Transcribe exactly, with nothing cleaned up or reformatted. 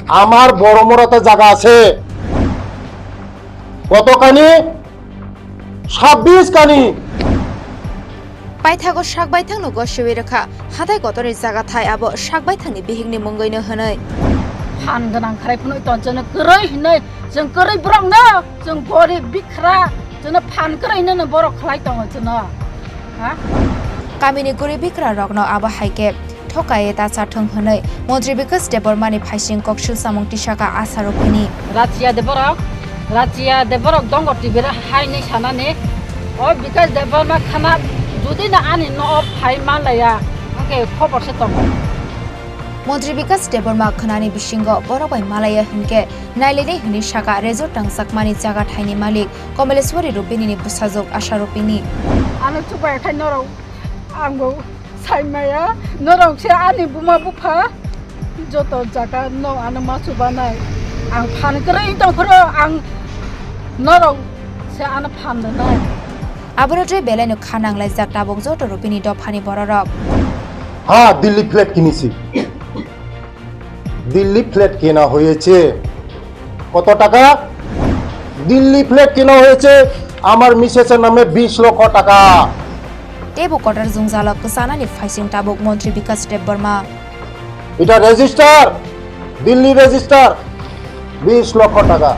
আমার বড় মোড়াতে জায়গা আছে। কত কানি? ছাব্বিশ কানি। Paithago sak baithangno gosiwi rwkha, hathai kotorni jaga thai abo sak baithangni bihikni mungwino hwnwi. Phan gwnang kharai phunwi ton chwngno kwrwi hinwi, chwng kwrwi borokno, chwng gorib bikhra, chwngno phan kwrwi hinwi borok khlai tongo chwngno. Ha? Kamini gorib bikhra rokno abo hai khe thokaiwi ta chathwng hwnwi Montri Bikas Debbarmani phaising kok silsamung tisaka asarokni. Rachia de borok, Rachia de borok dongo tibira haini sanani. O Bikas Debbarma khana judi na ani no phai malaya, angke khobor se tongo. Montri Bikas Debbarma khanani bisingo borok bai malaya hinkhe nailini hwnwi saka resort tangjakmani jaga thaini malik Kamaleswari Rupinini bwsajwk Asha Rupini. Ano chubai khai norok ang bo. Saimaya, norok se ani buma bupha, joto jaga no ano ma chubanai. Ang phan kwrwi tongphuru ang norok se ano phan rwnai. Abono tei belaino kha nanglaijak tabuk joto Rupini dophani bororok. হ্যাঁ, দিল্লি ফ্ল্যাট কিনেছি। দিল্লি ফ্ল্যাট কেনা হয়েছে। কত টাকা? দিল্লি ফ্ল্যাট কেনা হয়েছে আমার মিসেসের নামে বিশ লক্ষ টাকা। Teibo kotor jwngjalo kwchanani phaising tabuk Montri Bikas Debbarma. এটা রেজিস্টার, দিল্লি রেজিস্টার, বিশ লক্ষ টাকা।